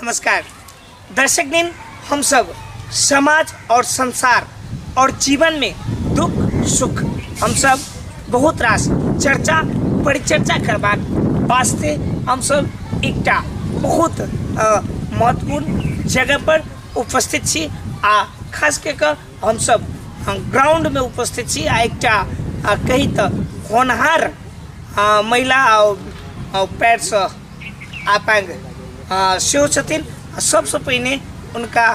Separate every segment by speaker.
Speaker 1: नमस्कार दर्शक दिन, हम सब समाज और संसार और जीवन में दुख सुख हम सब बहुत रास चर्चा परिचर्चा करबाक वास्ते हम सब एकटा बहुत महत्वपूर्ण जगह पर उपस्थित छी आ खास कऽ कऽ हम सब ग्राउंड में उपस्थित छी आ एकटा कही तऽ होनहार महिला आ पैरसँ अपाङ्ग सेहो छथिन। आ सबसँ पहिने हुनका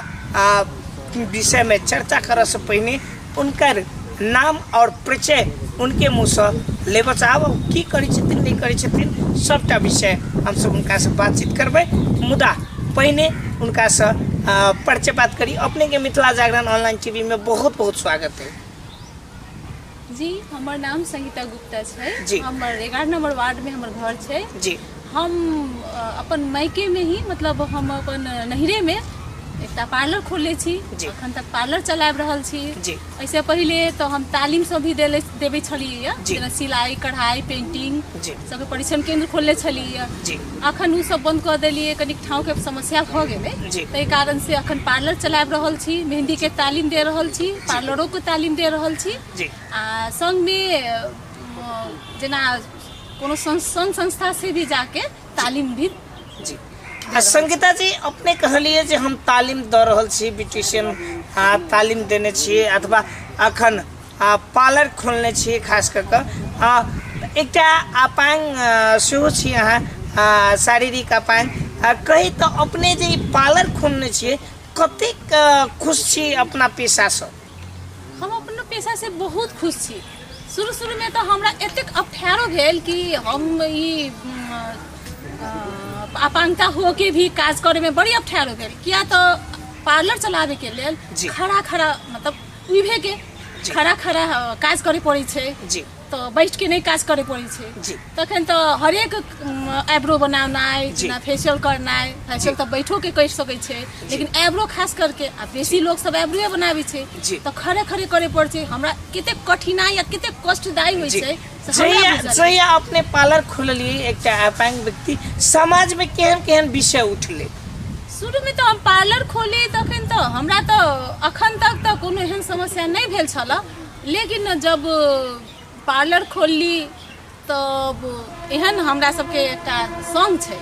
Speaker 1: विषयमे चर्चा करऽसँ पहिने हुनकर नाम और परिचय उनके मुँहसँ लेबऽ चाहब। की करै छथिन, नहि करै छथिन, सबटा विषय हमसब हुनकासँ बातचीत करबै, मुदा पहिने हुनकासँ परिचय बात करी। अपनेके मिथिला जागरण ऑनलाइन टीवी में बहुत बहुत स्वागत है।
Speaker 2: जी, हमर नाम संगीता गुप्ता छै।
Speaker 1: जी।
Speaker 2: हमर 11 नंबर वार्ड में हमर घर छै।
Speaker 1: जी।
Speaker 2: हम अपन मायके में ही, मतलब हम अपन नहिरे में एकटा पार्लर खोलने छी।
Speaker 1: जी।
Speaker 2: अखन तक पार्लर चलाबि रहल छी।
Speaker 1: जी।
Speaker 2: एहिसँ पहिले तऽ हम तालीम सब भी देबै छलियै,
Speaker 1: जी।
Speaker 2: जेना सिलाई, कढ़ाई, पेंटिंग
Speaker 1: जी।
Speaker 2: सबके परीक्षण केंद्र खोलने छलियै।
Speaker 1: जी।
Speaker 2: अखन ओ सब बंद कऽ देलियै, कनिक ठाँवके समस्या भऽ गेलै।
Speaker 1: जी।
Speaker 2: ताहि कारण से अखन पार्लर चलाबि रहल छी, मेहंदीके तालीम दे रहल छी, पार्लरोके तालीम दे रहल छी।
Speaker 1: जी।
Speaker 2: आ संगमे जेना कोनो संघ संस्था से भी जाके तालीम भी।
Speaker 1: जी। आ संगीता जी, अपने कहलिए जे हम तालीम दऽ रहल छी, ब्यूटिशियन तालीम देने छी अथवा अखन पार्लर खोलने छी। खास कऽ कऽ एकटा अपाङ्ग सेहो छी अहाँ, शारीरिक अपाङ्ग कही तऽ अपने जे ई पार्लर खोलने छियै, कतेक खुश छी अपना पेशासँ?
Speaker 2: हम अपना पेशासँ बहुत खुश छी। शुरू शुरूमे तऽ हमरा एतेक अप्ठ्यारो भेल कि हम ई अपाङ्गता होके भी काज करैमे बड़ी अप्ठ्यारो भेल, किया तऽ पार्लर चलाबैके लेल
Speaker 1: जी।
Speaker 2: खड़ा खड़ा, मतलब उभेके
Speaker 1: जी।
Speaker 2: खड़ा खड़ा काज करे पड़ै छै।
Speaker 1: जी।
Speaker 2: तऽ बैठ के नहि काज करे पड़ै छै।
Speaker 1: जी।
Speaker 2: तखन तऽ हरेक आइब्रो बनानाइ,
Speaker 1: जी।
Speaker 2: जेना फेशियल करनाइ, फेशियल
Speaker 1: जी।
Speaker 2: तऽ बैठो के करि सकै छै, लेकिन आइब्रो खास करके आ बेसी लोग सब आइब्रोए बनाबै छै।
Speaker 1: जी।
Speaker 2: तऽ खड़े खड़े करे पड़ै छै। हमरा कतेक कठिनाइ आ कतेक कष्टदायी होइ
Speaker 1: जी।
Speaker 2: छै से हमरा
Speaker 1: जहिया
Speaker 2: बुझल।
Speaker 1: जहिया अपने पार्लर खोललियै, एकटा अपाङ्ग व्यक्ति समाजमे केहन केहन विषय उठलै?
Speaker 2: शुरूमे तऽ हम पार्लर खोली तखन तऽ हमरा तऽ अखन तक तऽ कोनो एहन समस्या नहि भेल छल, लेकिन जब पार्लर खोलली तब एहन हमरा सबके एकटा संघ छै,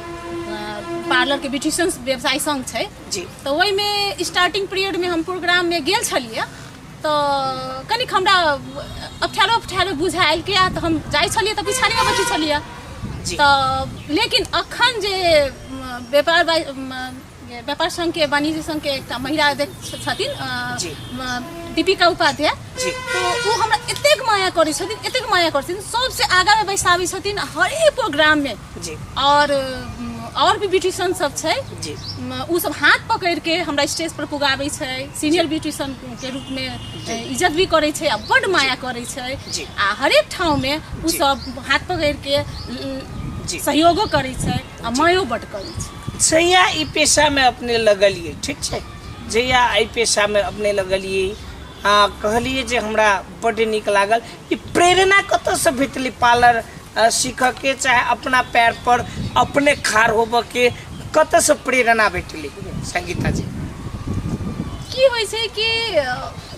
Speaker 2: पार्लरके ब्यूटिशियन व्यवसाय संघ छै।
Speaker 1: जी।
Speaker 2: तऽ ओहिमे स्टार्टिंग पीरियडमे हम प्रोग्राममे गेल छलियै तऽ कनिक हमरा अप्ठ्यारो अप्ठ्यारो बुझायल, किया तऽ हम जाइ छलियै तऽ पिछाड़ीमे बैठै छलियै।
Speaker 1: जी।
Speaker 2: तऽ लेकिन अखन जे व्यापार व्यापार संघके वाणिज्य संघके एकटा महिला अध्यक्ष छथिन,
Speaker 1: जी।
Speaker 2: दीपिका उपाध्याय,
Speaker 1: जी।
Speaker 2: तऽ ओ हमरा एतेक माया करै छथिन, एतेक माया करै छथिन, सबसे आगामे बैसाबै छथिन हरेक प्रोग्राममे।
Speaker 1: जी।
Speaker 2: और भी ब्यूटिशियन सब छै।
Speaker 1: जी।
Speaker 2: ओ सब हाथ पकड़िके हमरा स्टेज पर पुगाबै छै, सीनियर ब्यूटिशियन के रूपमे इज्जत भी करै छै आ बड्ड माया करै छै।
Speaker 1: जी।
Speaker 2: आ हरेक ठाउँमे ओ
Speaker 1: जी।
Speaker 2: सब हाथ पकड़िके
Speaker 1: जी।
Speaker 2: सहयोगो करै छै आ मायो बड्ड करै छै।
Speaker 1: जहिया ई पेशामे अपने लगलियै, ठीक छै, जहिया एहि पेशामे अपने लगलियै आ कहलियै जे हमरा बड्ड नीक लागल, ई प्रेरणा कतऽसँ भेटलै पार्लर सीखऽके, चाहे अपना पैर पर अपने खाड़ होबऽके, कतऽसँ प्रेरणा भेटलै संगीता जी?
Speaker 2: की होइ छै कि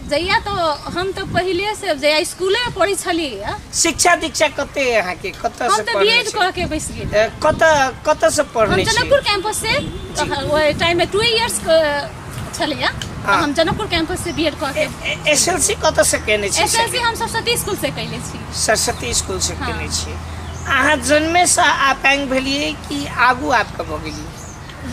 Speaker 2: जहिया तऽ हम तऽ पहिलेसँ जहिया स्कूलेमे पढ़ै छलियै।
Speaker 1: शिक्षा दीक्षा कते अहाँके, कतऽ
Speaker 2: हम
Speaker 1: से
Speaker 2: तऽ
Speaker 1: पढ़ने
Speaker 2: बीएड
Speaker 1: छी?
Speaker 2: कऽ के बैस गेली।
Speaker 1: कतऽ कतऽ से
Speaker 2: हम
Speaker 1: पढ़ने छी?
Speaker 2: जनकपुर कैंपस से। ओहि टाइममे 2 इयर्स छलैया, तऽ
Speaker 1: हाँ।
Speaker 2: हम जनकपुर कैंपस से बीएड कऽ के।
Speaker 1: एस एल सी कतऽ से केने छी?
Speaker 2: एसएलसी हम सरस्वती स्कूल से कैले छी।
Speaker 1: सरस्वती स्कूल से।
Speaker 2: हाँ।
Speaker 1: केने छी। अहाँ जन्मेसँ अपाङ्ग भेलियै कि आगू आबि कऽ भऽ गेलियै?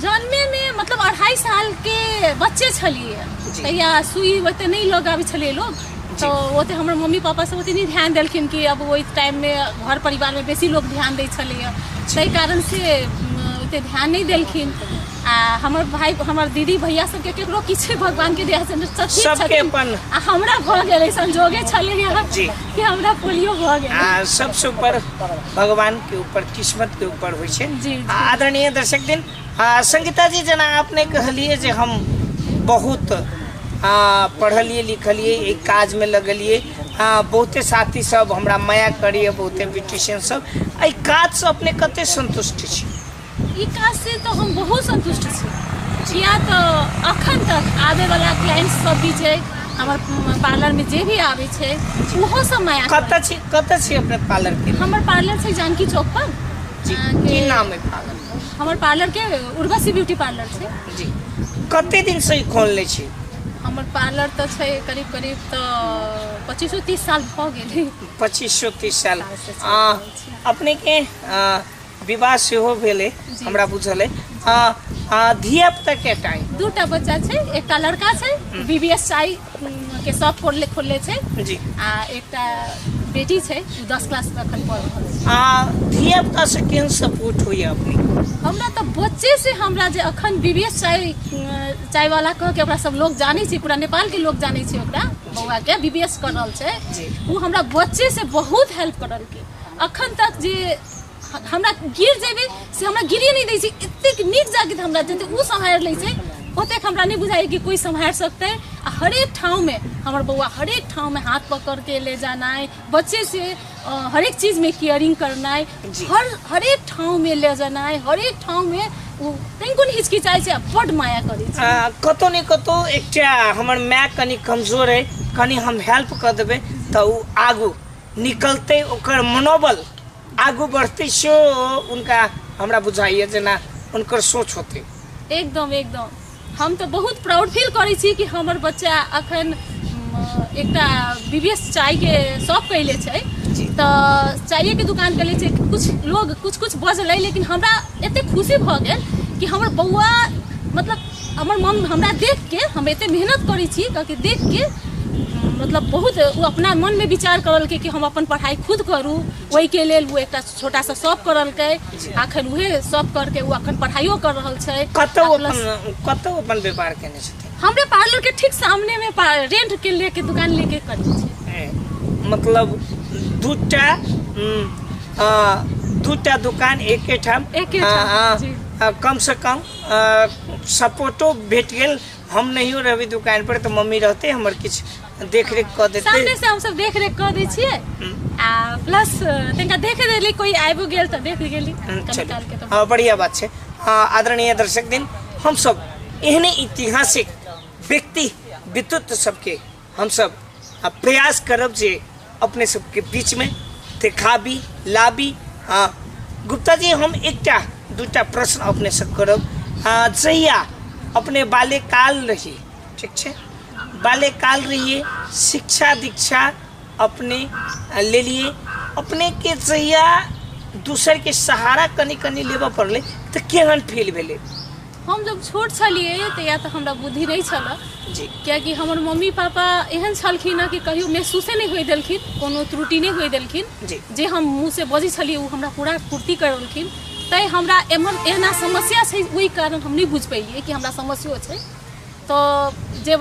Speaker 2: जन्मेमे, मतलब 2.5 साल के बच्चे छलियै
Speaker 1: जी।
Speaker 2: तहिया सुई ओते नहि लगाबै छलियै लोग,
Speaker 1: जी।
Speaker 2: तऽ ओते हमर मम्मी पापा सब ओते नहि ध्यान देलखिन कि अब ओहि टाइममे घर परिवारमे बेसी लोग ध्यान दै छलैया, ताहि कारण से ओते ध्यान नहि देलखिन। आ हमर भाई, हमर दीदी, भैया सबके केकरो किछु भगवान के दया से सब ठीक
Speaker 1: सबके
Speaker 2: छथिन।
Speaker 1: अपन
Speaker 2: आ हमरा भऽ गेलै, संजोगे छलैया
Speaker 1: जी।
Speaker 2: कि हमरा पोलियो भऽ गेलै।
Speaker 1: आ सबसे ऊपर भगवान के ऊपर, किस्मत के ऊपर होइ छै।
Speaker 2: जी, जी।
Speaker 1: आ आदरणीय दर्शक दिन, संगीता जी, जेना अपने कहलिए जे हम बहुत पढ़लिए लिखलिए, एक काजमे लगलिए, बहुते साथी सब हमरा माया करिए, बहुते ब्यूटिशियन सब, एहि काजसँ अपने कते संतुष्ट छी?
Speaker 2: ई काज से तऽ हम बहुत संतुष्ट छी। किया तऽ अखन तक आबैवला क्लाइंट सब भी छै हमर पार्लरमे जे भी आबै छै ओहो सब माया
Speaker 1: कतऽ छी, कतऽ छी अपने पार्लर के?
Speaker 2: हमर पार्लर छै जानकी चौक पर।
Speaker 1: जी, की नाम है पार्लर?
Speaker 2: हमर पार्लर के उर्वशी ब्यूटी पार्लर छै।
Speaker 1: जी, कते दिन से खोलने छी?
Speaker 2: हमर पार्लर तऽ छै करीब करीब तऽ 25-30 साल भऽ गेलै।
Speaker 1: 25-30 साल। अपने के विवाह सेहो भेलै हमरा बुझल है। धिया पुता के टाइम?
Speaker 2: दूटा बच्चा छै, एकटा लड़का छै बीबीएस चाय के शॉप खोलले खोलले छै
Speaker 1: जी,
Speaker 2: आ एकटा बेटी छै ओ 10 क्लास में अखन पढ़ रहल छै।
Speaker 1: धिया पुता से केहन सपोर्ट होइया अपने?
Speaker 2: हमरा तऽ बच्चे से हमरा जे अखन बीबीएस चाय चाय वाला कह के ओकरा सब लोग जानै छै, पूरा नेपाल के लोग जानै छै ओकरा बौआ के बीबीएस कर रहल छै। ओ हमरा बच्चे से बहुत हेल्प करलकै। अखन तक जे हमरा गिर जेबै से हमरा गिरिए नहि दै छै, एतेक नीक जाके हमरा जतेक ओ सम्हारि लै छै ओतेक हमरा नहि बुझाइए कि कोइ सम्हारि सकतै। आ हरेक ठाउँमे हमर बौआ हरेक ठाउँमे हाथ पकड़ के ले जानाइ, बच्चे से हरेक चीजमे केयरिंग करनाइ, हरेक ठाउँमे ले जानाइ, हरेक ठाउँमे ओ तनिको नहि हिचकिचाइ छै आ बड्ड माया करै छै।
Speaker 1: कतौ ने कतौ एकटा हमर माय कनि कमजोर है, कनि हम हेल्प कऽ देबै तऽ ओ आगू निकलतै, ओकर मनोबल आगू बढ़तै, से उनका हमरा बुझाइए जेना हुनकर सोच होतै।
Speaker 2: एकदम एकदम हम तऽ बहुत प्राउड फील करै छी कि हमर बच्चा अखन एकटा बीबीएस चायके शॉप कैले छै, तऽ चायके दुकान कैले छै। कुछ लोग कुछ कुछ बजलै, लेकिन हमरा एतेक खुशी भऽ गेल कि हमर बौआ मतलब हमर मम्मी हमरा देख के हम एते मेहनत करै छी कह देख के मतलब बहुत ओ अपना मनमे विचार करलकै कि हम अपन पढ़ाइ खुद करू। ओहिके लेल ओ एकटा छोटा सा शॉप करलकै, अखन उहे शॉप करके ओ अखन पढ़ाइयो कर रहल छै।
Speaker 1: कतौ कतौ अपन व्यापार केने छथिन?
Speaker 2: हमरे पार्लर के ठीक सामने में रेंट के लेके दुकान लेके करै छै।
Speaker 1: मतलब दूटा दुकान एके ठाम, कम से कम सपोर्टो भेट गेल। हम नहियो रहबै दुकान पर तऽ मम्मी रहते, हमर किछु देख रेख कऽ देतै।
Speaker 2: सामने से हमसब देख रेख कऽ दै छियै आ प्लस तनिका देख देली, कोई आबि गेल तऽ देख गेली।
Speaker 1: हाँ, बढ़िया बात छै। आदरणीय दर्शक दिन, हमसब एहने ऐतिहासिक व्यक्ति विद्युत सबके हमसब प्रयास करब जे अपने सबके बीच में देखाबी लाबी। गुप्ता जी, हम एकटा दूटा प्रश्न अपने से करब। जहिया अपने बाल्यकाल रही, ठीक छै, बाल्यकाल रहिए, शिक्षा दीक्षा अपने लेलिए, अपने के जहिया दूसर के सहारा कनि कनि लेबऽ पड़लै तऽ केहन फील भेलै?
Speaker 2: हम जब छोट छलियै तऽ या तऽ हमरा बुद्धि नहि छल
Speaker 1: जी,
Speaker 2: कियाकि हमर मम्मी पापा एहन छलखिन हँ कि कहियो महसूसे नहि होइ देलखिन, कोनो त्रुटि नहि होइ देलखिन
Speaker 1: जी।
Speaker 2: जे हम मुँहसँ बजै छलियै ओ हमरा पूरा पूर्ति करलखिन। तैँ हमरा एमहर एहना समस्या छै, ओहि कारण हम नहि बुझि पेलियै कि हमरा समस्यो छै। तऽ जब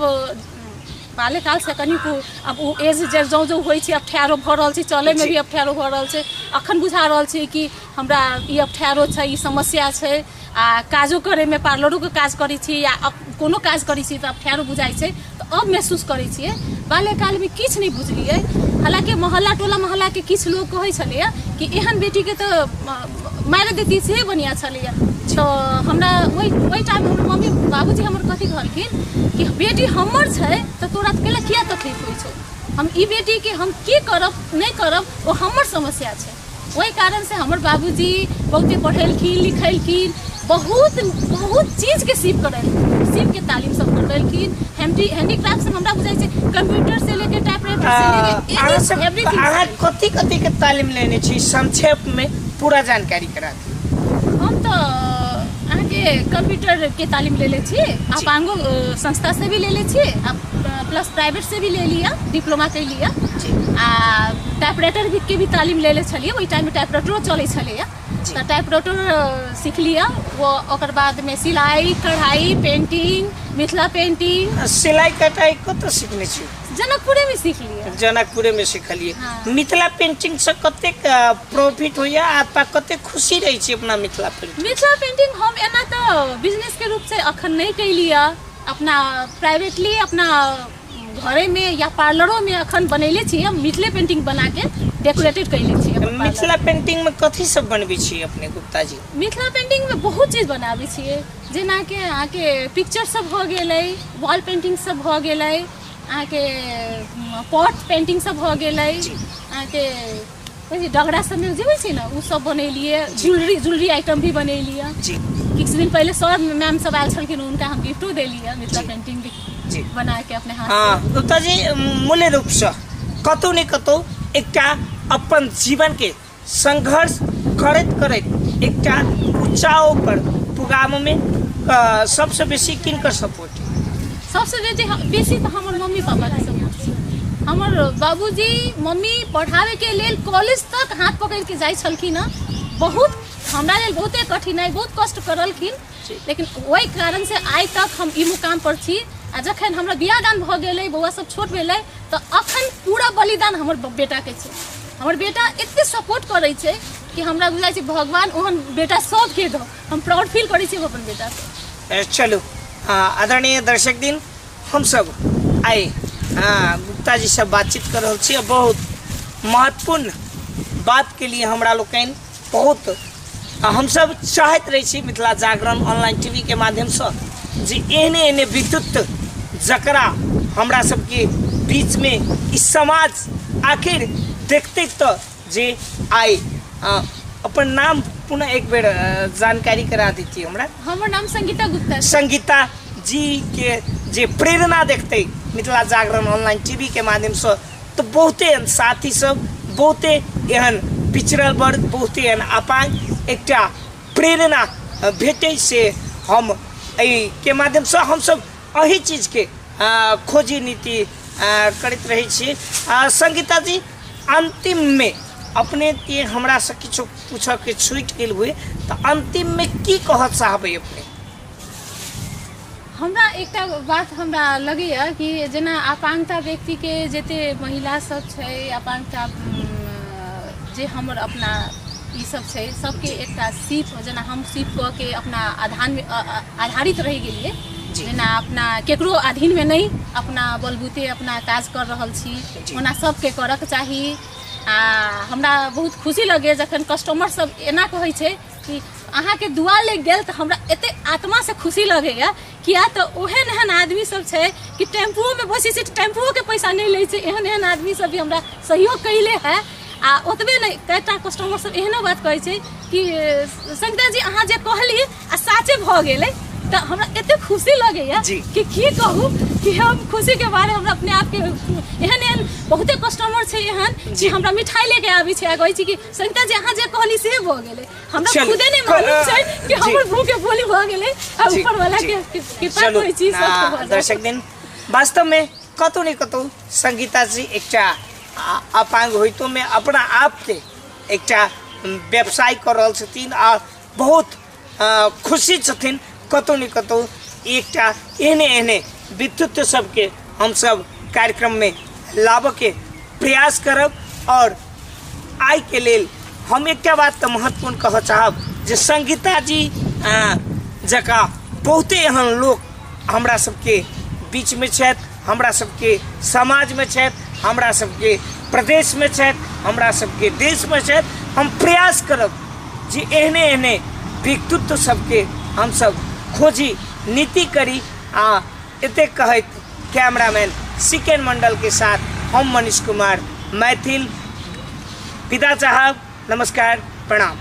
Speaker 2: बाल्यकालसँ कनिको आब ओ एज जे जँ जँ होइ छै, अब ठेहारो भऽ रहल छै, चलैमे भी अब ठेहारो भऽ रहल छै, अखन बुझा रहल छै कि हमरा ई अब ठेहारो छै, ई समस्या छै। आ काजो करैमे पार्लरोके काज करै छी या कोनो काज करै छी तऽ आब ठेहारो बुझाइ छै, तऽ अब महसूस करै छियै। बाल्यकालमे किछु नहि बुझलियै, हालाँकि मोहल्ला टोला मोहल्लाके किछु लोग कहै छलैए कि एहन बेटीके तऽ मारि देती से बढ़िआँ छलैए। तऽ हमरा ओहि टाइममे हमर मम्मी बाबूजी हमर कथी कहलखिन कि बेटी हमर छै तऽ तोरा कैला किया तकलीफ होइ छौ, हम ई बेटीके हम की करब नहि करब ओ हमर समस्या छै। ओहि कारणसँ हमर बाबूजी बहुते पढ़ेलखिन लिखेलखिन, बहुत बहुत चीजके सीख करेलखिन, सीखके तालीम सब करबेलखिन। हैंडीक्राफ्ट से हमरा बुझाइ छै कंप्यूटर से लेके टाइपराइटर से लेके
Speaker 1: अहाँ सब
Speaker 2: एवरीथिंग।
Speaker 1: अहाँ कथी कथी के तालीम लेने छी, संक्षेप में पूरा जानकारी करा दियौ।
Speaker 2: हम तऽ अहाँके कंप्यूटर के तालीम लेले छी, अपांगो संस्था से भी लेले छी, आ प्लस प्राइवेट से भी ले लिअ, डिप्लोमा के लिअ। आ टाइपराइटर भी के भी तालीम लेले छलियै, ओहि टाइममे टाइपराइटरो चलै छलैए तऽ टाइपराइटर सीख लिअ। वो ओकर बादमे सिलाई कढ़ाई पेंटिंग, मिथिला पेंटिंग।
Speaker 1: सिलाई कटाई कतऽ सीखने छी?
Speaker 2: जनकपुरेमे सीख लिअ।
Speaker 1: जनकपुरेमे सिखलियै।
Speaker 2: हाँ।
Speaker 1: मिथिला पेंटिंग से कतेक प्रॉफिट होइया आ कतेक खुशी रहै छी अपना मिथिला पेंटिंग?
Speaker 2: मिथिला पेंटिंग हम एना तऽ बिजनेस के रूप से अखन नहि कैलियै, अपना प्राइवेटली अपना घरेमे या पार्लरोमे अखन बनैले छी हम मिथिले पेंटिंग बनाके डेकोरेटेड कैले छी अपन पार्लर।
Speaker 1: मिथिला पेंटिंग में कथी सब बनबै छी अपने गुप्ता जी?
Speaker 2: मिथिला पेंटिंगमे बहुत चीज बनाबै छियै, जेनाकि अहाँके पिक्चर सब भऽ गेलै, वॉल पेंटिंग सब भऽ गेलै, अहाँके पॉट पेंटिंग सब भऽ गेलै, अहाँके कहै छै डगरा सबमे जे होइ छै ने ओ सब बनेलियै, ज्वेलरी ज्वेलरी आइटम भी बनेलियै। किछु दिन पहिले सर मैम सब आयल छलखिन, हुनका हम गिफ्टो देलियै मिथिला पेंटिंग
Speaker 1: जी
Speaker 2: बना के अपने हाथ।
Speaker 1: हँ गुप्ता जी, मूल्य रूपसँ कतहु ने कतहु एकटा अपन जीवनके संघर्ष करैत करैत एकटा ऊँचाओ पर पुगाबऽमे सबसँ बेसी किनकर सपोर्ट?
Speaker 2: सबसँ बेसी बेसी तऽ हमर मम्मी पापाके सपोर्ट छै। हमर बाबूजी मम्मी पढ़ाबैके लेल कॉलेज तक हाथ पकड़िके जाइ छलखिन हँ। बहुत हमरा लेल बहुते कठिनाइ, बहुत कष्ट करलखिन, लेकिन ओहि कारणसँ आइ तक हम ई मुकाम पर छी। आ जखन हमरा बियाह दान भऽ गेलै, बौआ सब छोट भेलै, तऽ अखन पूरा बलिदान हमर बेटाके छै। हमर बेटा एते सपोर्ट करै छै कि हमरा बुझाइ छै भगवान ओहन बेटा सबके दो। हम प्राउड फील करै छी अपन बेटासँ।
Speaker 1: चलू आदरणीय दर्शक दिन, हमसब आइ गुप्ता जी से बातचीत कर रहल छी। बहुत महत्वपूर्ण बात के लिए हमरा लोकनि बहुत हमसब चाहैत रहै छी मिथिला जागरण ऑनलाइन टीवी के माध्यमसँ जे एहने एहने विद्युत जकरा हमरा सबके बीचमे ई समाज आखिर देखतै तऽ जे आइ अपन नाम पुनः एक बेर जानकारी करा दैती हमरा।
Speaker 2: हमर नाम संगीता गुप्ता।
Speaker 1: संगीता जी के जे प्रेरणा देखतै मिथिला जागरण ऑनलाइन टीवी के माध्यमसँ तऽ बहुते एहन साथी सब, बहुते एहन पिछड़ल वर्ग, बहुते एहन अपांग एकटा प्रेरणा भेटै, से हम एहिके माध्यमसँ हमसब एहि चीजके खोजी नीति करैत रहै छी। संगीता जी, अन्तिममे अपनेके हमरासँ किछु पूछऽके छूटि गेल हुए तऽ अन्तिममे की कहऽ चाहबै अपने?
Speaker 2: हमरा एकटा बात हमरा लगैए कि जेना अपाङ्गता व्यक्तिके जते महिला सब छै, अपाङ्गता जे हमर अपना ई सब छै, सबके एकटा सीप, जेना हम सीप कऽ के अपना आधानमे आधारित रहि गेलियै, जेना अपना केकरो अधीनमे नहि, अपना बलबूते अपना काज कर रहल छी, ओना सबके करऽके चाही। आ हमरा बहुत खुशी लगैए जखन कस्टमर सब एना कहै छै कि अहाँके दुआ लागि गेल, तऽ हमरा एते आत्मासँ खुशी लगैए, किया तऽ ओहन एहन आदमी सब छै कि टेम्पुओमे बैसै छै तऽ टेम्पुओके पैसा नहि लै छै। एहन एहन आदमी सब भी हमरा सहयोग कैले है। आ ओतबे नहि, कएटा कस्टमर सब एहनो बात कहै छै कि संगीता जी अहाँ जे कहली आ साचे भऽ गेलै, तऽ हमरा एते खुशी लगैए कि की कहू, कि हम खुशीके बारे हमरा अपने आपके एहन एहन बहुते कस्टमर छै एहन कि हमरा मिठाई लेके आबै छै आ कहै छै कि संगीता जी अहाँ जे कहली से भऽ गेलै। हमरा
Speaker 1: चलू,
Speaker 2: खुदे नहि मालूम छै कि हमर मुँह के बोली भऽ गेलै आ ऊपर वाला के कृपा
Speaker 1: चलू,
Speaker 2: कहै छी सबके भऽ जायत।
Speaker 1: दर्शक दिन, वास्तवमे कतहु ने कतहु संगीता जी एकटा अपाङ्ग होइतोमे अपना आपके एकटा व्यवसाय कऽ रहल छथिन आ बहुत खुशी छथिन। कतहु ने कतहु एकटा एहने एहने व्यक्तित्व सबके हमसब कार्यक्रममे लाबऽके प्रयास करब। और आइके लेल हम एकटा बात तऽ महत्वपूर्ण कहऽ चाहब जे संगीता जी जकाँ बहुते एहन लोक हमरा सबके बीचमे छथि, हमरा सबके समाजमे छथि, हमरा सबके प्रदेशमे छथि, हमरा सबके देशमे छथि। हम प्रयास करब जे एहने एहने व्यक्तित्व सबके हमसब खोजी नीति करी। आ एतेक कहैत कैमरामैन सिकेन मंडल के साथ हम मनीष कुमार मैथिल विदा चाहब। नमस्कार, प्रणाम।